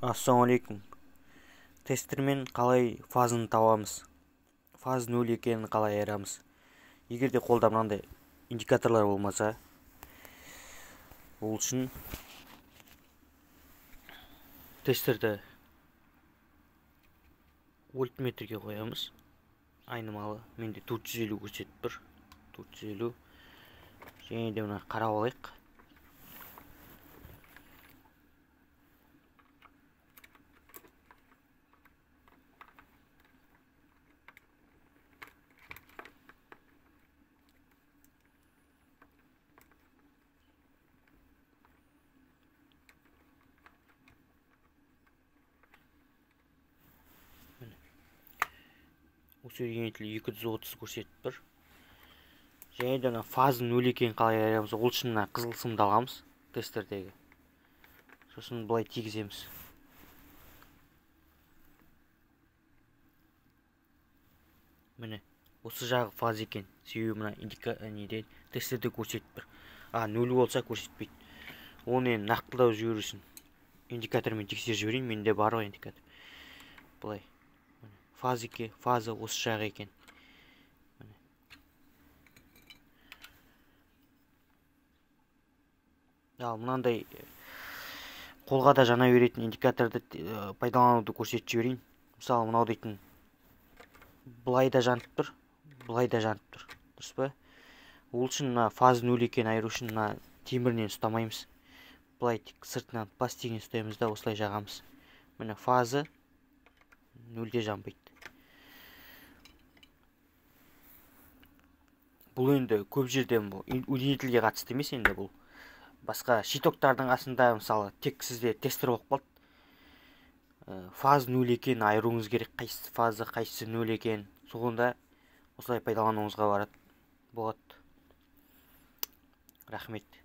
Ассалаумағалейкум. Тестермен қалай фазаны табамыз? Фаз 0 екенін қалай айырамыз? Егер де қолда мынандай индикаторлар болмаса, ол үшін тестерді вольтметрге қоямыз. Айнымалы менде 450 көрсетіп тұр. 450. Және де мына қарап алайық. Усилитель 230 көрсетіп тұр. Және де фаза 0 екенін қалай айырамыз? Ол үшін мына қызыл сымды аламыз тестердегі. Сосын былай тигіземіз. Міне, осы жағы фаз екен. Себебі мына неде тестерде көрсетіп тұр. А 0 болса көрсетпейді. Оны енді нақтылау жіберу үшін индикатормен тексеріп жіберейін. Менде бар ғой индикатор. Былай. Фаз 2, фаза осы жағы екен. Ал мынандай қолға да жана беретін индикаторды пайдалануды көрсетіп жіберейін. Мысалы, мынау дейтін былай да жанып тұр, былай да жанып тұр. Дұрыс па? Ол үшін мына фаз 0 екенін айыру үшін мына темірінен ұстамаймыз. Былай тек сыртынан пластигін ұстаймыз да осылай жағамыз. Міне фаза 0-де жанбайды. Бұл енді көп жерде бұл удлинительге қатысты емес, енді бұл басқа щитоктардың қасында, мысалы, тек сізде тестер болып қалды. Фаз 0 екенін айыруыңыз керек, қайсысы фаза, қайсысы 0 екен. Соғында осылай пайдалануыңызға болады. Рахмет.